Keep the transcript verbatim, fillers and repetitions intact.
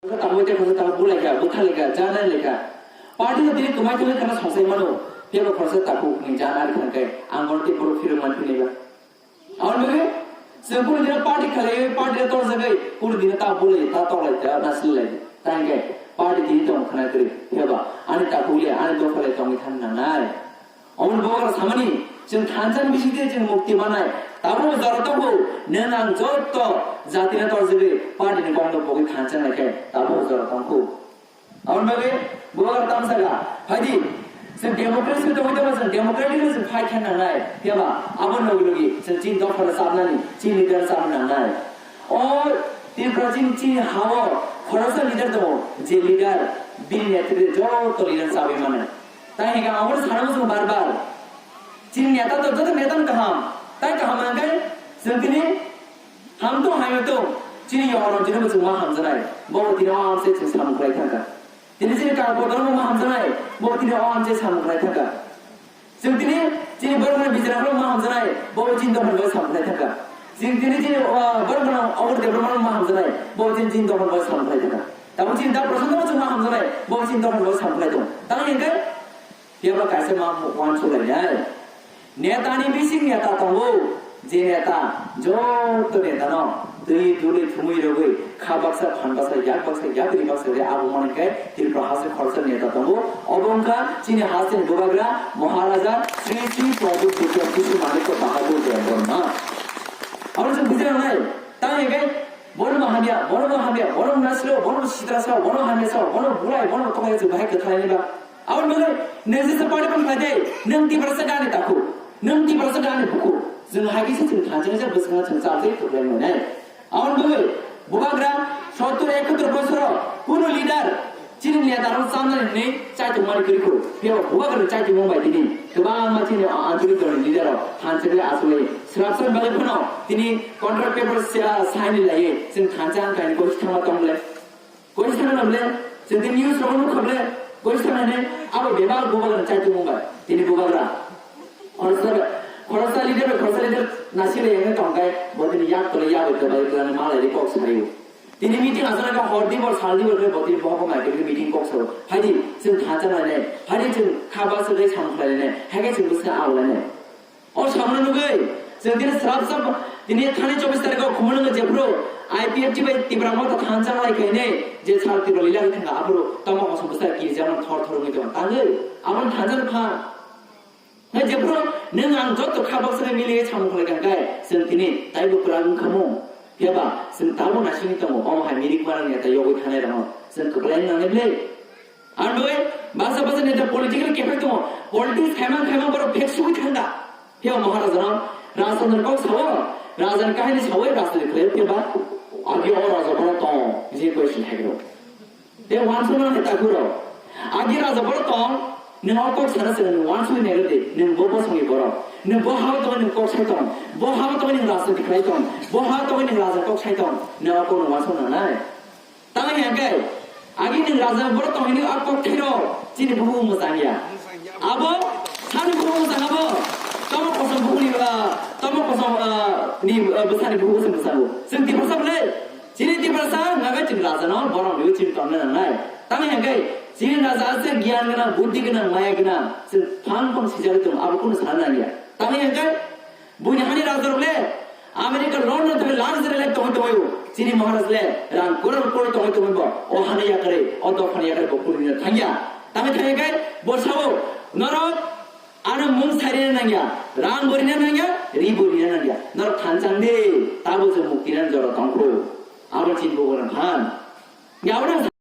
Tamo te khoroksa tamo bulai kha, bwtha lai kha, jana lai kha. Party no tini kwmai thangwi khana songsai mano, phiya ba khoroksa takhuk ni jana ari khana khe ang bono tei borok phirok man philai ba. Aboni bagwi chwng kunu dino party khalaiwi, party no torjagwi, kunu dino ta bulai, ta toklai, ta nasilai. Ta hinkhe party tini tong khana kwrwi, phiya ba ani takhuk le, ani dopha le tongwi thang nangnai. Omo ni bubagra samani, chwng thansa ni bisingtwi chwng mukti manai. Tabuk jora tongo, nwng ang jotto jati no torjagwi party ni kok no bogwi thansa naikhe tabuk jora tongkhu. Omo ni bagwi bubagra tamsaka, phaidi, chwng democracy tongwi tongo, chwng democratic no chwng fight khe nangnai. Phiya ba abo logi logi chwng chini dopha no chapnani, chini leader chapna nangnai. O Tripura chini, chini ha-o khoroksa leader tongo, je leader bini netrite joto leader chabwi manai. Tai hinkhe ang obono sana muchungo bar bar. Chini neta to joto neta no kaham. Tai kaham hwnkhe chwng tini ham tong hamya tong. Chini Yogaranjan bo chwng ma hamjaknai. Bo tini o amse chwng samung khlai thangkha. Tini chini Kaka Kotor bo ma hamjaknai. Bo tini o amse samung khlai thangkha. Chwng tini chini borokni bijra rok ma hamjaknai. Bo chini dophani bo samung khlai thangkha. Chwng tini chini, ah, borok no Obor Debbarma ma hamjaknai. Bo chini, chini dophani bo samung khlai thangkha. Tabuk chini Da Prasanta bo chwng ma hamjaknai. Bo chini dophani bo samung khlai thangkha. Tamo hinkhe Phiya ba kaisa ma uansuk lainai. Netani bising neta tongo, je neta joto netano twi dului thumui rwgwi kha baksa phan baksa yak baksa yapri baksa khe abo manwi khe Tripura haste khoroksa neta tongo. Obo wngkha chini hasteni bubagra Maharaja Sri Sri Pradyut Bikram Kishore Manikya Bahadur Debbarma. Abo chwng bujina nai. Tamo hinkhe bono bo hamya, bono bo hamya, bono bo nasiro, bono bo sitra sao, bono hamya sao, bono bulai, bono bo tongmani chwng bahai kwthalani ba. Aboni bagwi nwng jesa party phano khlai de, nwng Tiprasa gani takhuk, nwng Tiprasa gani bukhuk. Chwng hai khe se chwng thansa khe bwskango chwng chal tei kwplai nai. Aboni bagwi bubagra sottor ekattor bosoro kuno leader chini neta rok chamnani hwnwi chaitung mani kwrwi kho. Phiya bo bubagra chaitung mung bai tini kwbangma chini anchalik dolni leader rok thansa khe achugwi srapsa bagwi phano tini contract paper sa-, sign laiwi chwng thansa wngkha hwnwi kok thangma tong le. Koisa thangna ble, chwng tei news rok nukha ble, koisa thangna ne, abo bebak bubagra chaitung mung bai, tini bubagra. Khoroksa, khoroksa leader bai khoroksa leader nasi le yang tong kai, bo tini yak tole yak bai tole tole malai ri kok sai. Tini meeting asana ka hor di bor sal di bor bo tini bo ko mai tini meeting kok sai. Hai di, chwng thansa nai ne, hai di chwng khaba se dai sam khlai ne, hai ke chwng bwsa au lai ne. O samano nugwi, chwng tini srapsa tini thani chobbish tarikh o Khumulwngo jephru I P F T bai Tipra Motha thansa lai khainai je sal Tipra lila wngwi thangkha aphuru tamo kosom bwsa kirijak man thor thor wngwi tongkha tangwi aboni thansa no pha. Hai jephru nwng ang joto kha baksa khe mili samung khlai kha khe chwng tini taibo kwrak wngkha mu. Phiya ba chwng tabuk naisingwi tongo omo hai mirik mara neta yogwi thanai rokno chwng kwplai wngnani ble. Ang doi basa basa neta political kepek tongo. Politics khaimang khaimang borok phek sugwi thangda. Phiya Maharaja no Rajchandra kok sao, Raja ni kahini sao, Rajchandra khlai phiya ba. Agi o Raja borok tong, je question thai ro. Te wansuk nang ta kuro. Agi Raja borok tong, nung o kok sana se nung wansuk ne de, nung bo bo songi borok. Nung bo ha to nung kok sai tong, bo ha to nung Rajchandra khlai tong, bo ha to nung Raja kok sai tong, nung o kok nung wansuk nang nai. Tamo hinkhe, agi nwng raja borok tongmani a kok khairo chini bukhuk mwchang ya. Abo sani bukhuk mwchang abo. Tamo kosom bukhukni, ah, tamo kosom, ah, ni, ah, bwsani bukhuk se mwchango. Chwng Tiprasa bwle, chini Tiprasa naga chini raja no borok ni chini tongna nangnai. Tamo hinkhe, chini raja ase giyan gwnang, buddhi gwnang, maya gwnang. Chwng phang phang sijagwi tongo, abo kunu sana nangya. Tamo hinkhe, Buini hani raja rok le America London thangwi luxury life tongwi tongwi o. Chini Maharaj le rang crore crore tongwi tongwi bo. O hani yakari, o dophani yakari bo kulina thangya. Tangwi thangwi kai bo sao norok ano mung sairina nangya, rang bo rina nangya, ri bo rina nangya. Norok thanchang de, tabo je mukti nan jora tongkho. Abo chini bo gorang han. Ya abo